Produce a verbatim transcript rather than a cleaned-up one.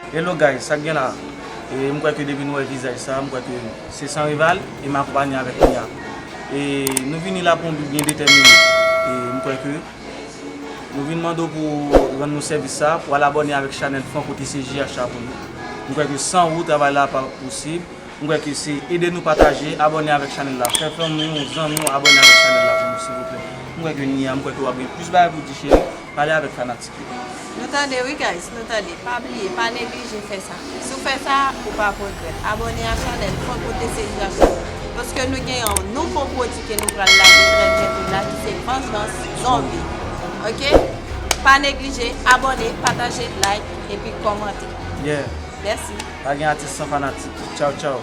Hello guys, sa k gen la? E m kwè ke depi nou wè vizaj sa, m kwè ke se Sans Rival e m akonpanye avèk Nia. E nou vini la pou yon bi byen detèmine. E m kwè ke nou vin mande w pou rann nou sèvis sa, pou al abòne avèk chanèl Franco T C J H la pou nou. M kwè ke san ou, travay la pa posib. M kwè ke se ede nou pataje, abòne avèk chanèl la. Fè fanmi w, zanmi w abòne avèk chanèl la pou nou, silvouplè. M kwè ke Nia, m kwè ke w ap gen plis bagay pou di, cheri. Pale avèk fanatik yo. Nou tande wi guys, nou tande. Pa bliye, pa neglije fè sa. Si w fè sa, ou p ap regrèt. Abòne a chanèl Franco T C J H la. Paske nou gen yon nouvo pwodui ke nou pral lage trè byento la ki se Vanjans Zonbi. Ok? Pa neglije, abòne, pataje, like, epi kòmante. Yeah. Mèsi. Pa gen atis san fanatik. Tchaw, tchaw.